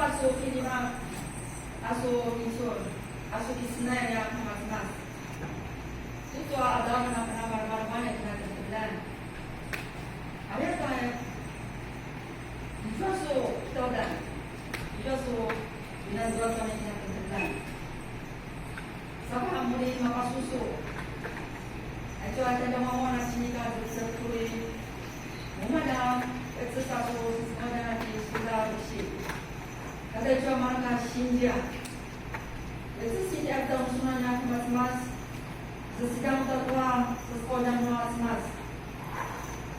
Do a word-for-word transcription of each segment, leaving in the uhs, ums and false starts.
A su kiljivak, a su kicun, a su kisenay nia Kama Cemas. Tucu a qadaw a napenapar a mavan a kinateveteveljan. Aya ta, izua su kitaudan, izua su inazua tua nia kinateveteveljan. Saka a muri mapasusu. Aicu a tjadjamamua na sinika tu sekuri. Mumada, qececa su semangat ti sula besi. Kata aicu a mareka sinzia. Qecec si tiaw ta musunan a Kama Cemas. Sesidang ta tua, seskodan nua Cemas.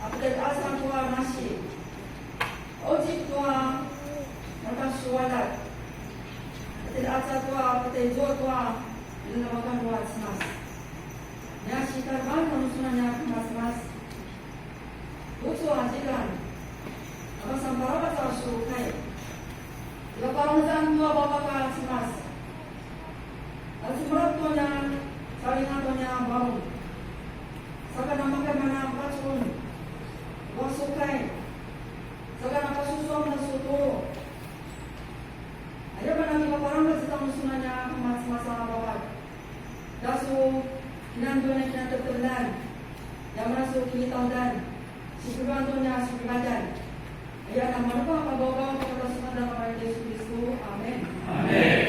A petjat asa tua nasi. Qecec tua, mareka sualat. Petjat asa tua, petjat tua, ilan a makan nua Cemas. Nia sikarevan ta musunan a Kama Cemas. Tucu a zikang, a masan paravac a su kai. Iva parangezan tua Vavak a Cemas. A semerap tua nia, salinga tua nia varung. Saka na makan mana pacun. Tua su kai. Saka na pasusuam na su tulu. Aya mana kiva parangez ta musunan a Kama Cemas a Vavak. Tua su kinanduan a kinateveteveljan, aya mana su kinitaudan, sipruan tua nia sipruadan. Aya na manupa a pagawgaw pakata su ngadan a Yesu Kristu. Amen. Amen.